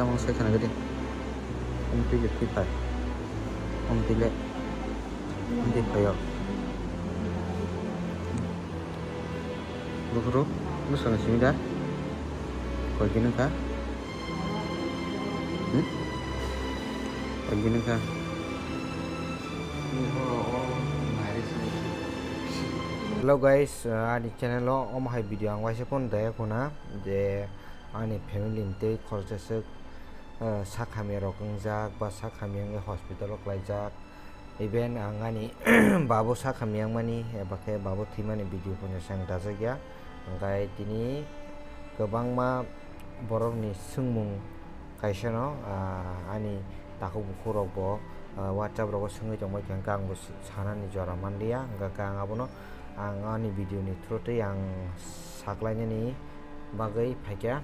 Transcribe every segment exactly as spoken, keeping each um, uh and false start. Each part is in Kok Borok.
Ang sai khana gede. Ang twi je twi phai. Ang twi le. Ang twi phai yo. Bukhuru, bwsano simi da? Koi din wngkha? Hmm? Koi din wngkha? Hello guys, uh, ani channel o omo hai video ang waisa phone daya khuna je ani family ni tei khoroksa swk, uh, sak hamya rok wngjak ba sak hamya wngwi hospital o klaijak. Even ang ani babu sak hamya wngmani eba khe babu thwimani video phano se ang dajak ya. Hwnkhe tini kwbangma borokni swngmung kaisa no, ah, ani takhuk bukhuk rok bo, ah, WhatsApp rogo swngwi tongbai kha, hwnkhe ang bo sanani jora manliya, hwnkhe ang abono ang ani video ni through twi ang saklainani bagwi phaikha.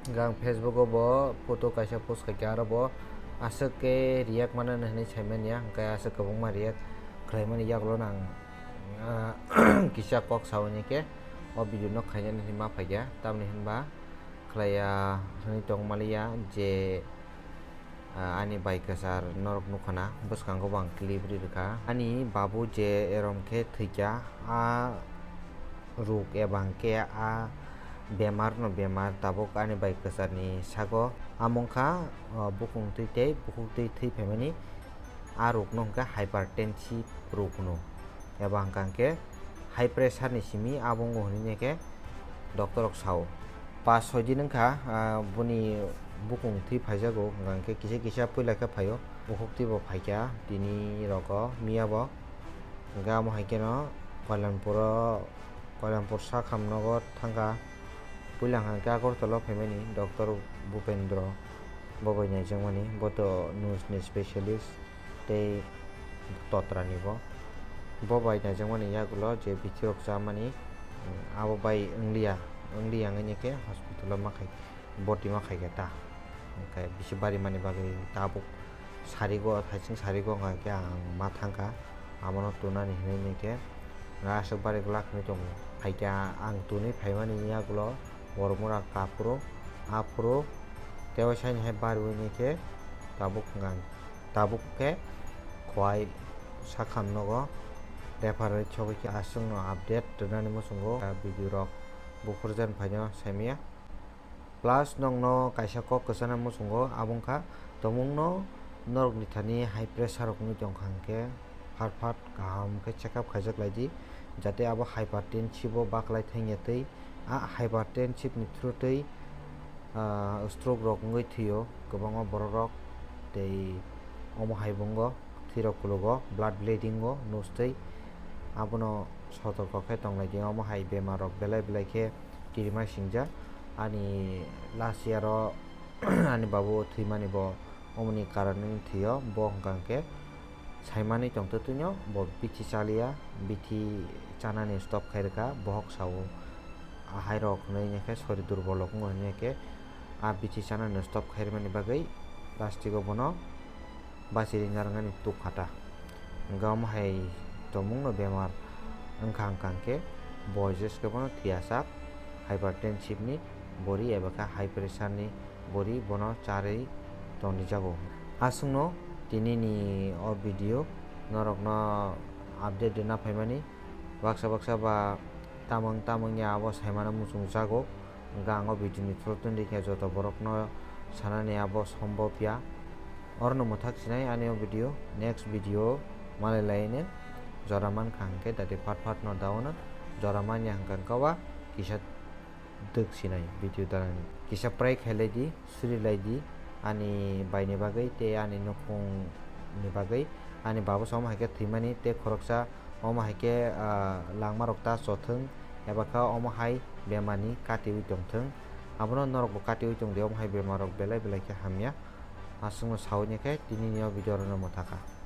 Hwnkhe ang Facebook o bo photo kaisa post khaikha, aro bo aswk khe react manani hinwi saimanya, hwnkhe aswk kwbangma react khlaimani yagulo no ang, ah, kisa kok sawi ni khe o video no khainani hinwi ma phaikha, tamni hinba khlaiya hinwi tong maliya je, ah, ani bai kwchar norok nukha na, bwskango bo ang clip ri rwkha. Ani babu je erom khe thwikha, a ruk eba hwnkhe a bemar no bemar tabuk ani bai kwcharni sago. Amo wngkha, ah, bukung twi tei bukhuk twi thwi phaimani, a ruk no hwnkhe hypertensive ruk hwno. Eba hwnkha hwnkhe high pressure ni simi abo wngo hinwi khe doctor rok sao. Pas soi din wngkha, ah, boni bukung thwi phaijago, hwnkha hwnkhe kisa kisa puila khe phaio, bukhuk twi bo phaikha tini rogo miya bo. Hwnkhe amo hai kheno Kalyanpuro, Kalyanpur sakham nogo thangkha. Puila hwnkha hwnkhe Agartala o phaimani doctor Bhupendra, bo bai naijakmani, bo to nose ni specialist. Tei totrani bo. Bo bai naijakmani yagulo je bithi rok chamani, mm, abo bai wngliya, wngliya wngwi khe hospital o ma khai, boti ma khai khe ta. Hwnkhe bisi barimani bagwi tabuk sarigo, haising sarigo hwnkha khe ang ma thangkha, abono tunani hinwi khe aswk bari glak hinwi tongo. Hai khe ang tunwi phaimani yagulo borok mura kaphuru, aphuru, tei waisa ni hai bariwi khe tabuk hwnkha. Tabuk khe Khowai sakham nogo referral sogwi khe aswkno update rwnani muchungo, ah, video rok buphurjani phaino saimaya. Plus nokno kaisa kok kwchana muchungo, abo wngkha tomungno norokni thani high pressure rok wngwi tongkha hwnkhe phat phat kaham khe check up khaijak lai di, jate abo hypertensive o baklai thangya tei a hypertensive ni through twi, ah, stroke rok wngwi thwio kwbangma borok rok, tei omo hai bo wngo thwi rok kulogo, blood bleeding o, nose twi, abono sotorko khe tong lai di, omo hai bemar rok belai belai khe kirima singjak. Ani last year o ani babu thwimani bo omoni karon wngwi thwio, bo hwnkha hwnkhe saimanwi tongtwtwino bo bithi chaliya, bithi chanani stop khairwkha, bohok sao, ahairok hinwi khe sori durbol rok wngo hinwi khe a bithi chanani stop khairwmani bagwi plastic o bono bachirwi narwknani tukha ta. Hwnkhe omo hai tomungno bemar wngkha hwnkha hwnkhe bo jes khe bono thwiyasak hypertensive ni bori eba khe high pressure ni bori bono charwi tongrijago. Aswkno tinini o video norokno update rwna phaimani, baksa baksa ba tamung tamung ya abo saimano muchungjago. Hwnkhe ang o video ni through twi khe joto borokno sanani abo sombop ya. Orono mwthak sinai ani o video, next video malai laino jora mankha hwnkhe dati phat phat no daono jora manya hwnkha hwnkhe ba kisa dwk sinai video dalani. Kisa pray khailai di, suri lai di ani bai ni bagwi tei ani nukhung ni bagwi. Ani babu se omo hai khe thwimani tei khoroksa omo hai khe, ah, langma rok ta chothwng eba khe omo hai bemar ni katiwi tongthwng. Abono norok bo katiwi tong di, omo hai bemar rok belai belai khe hamya. Aswkno sawi khe tini ni o video rok no mwthakha.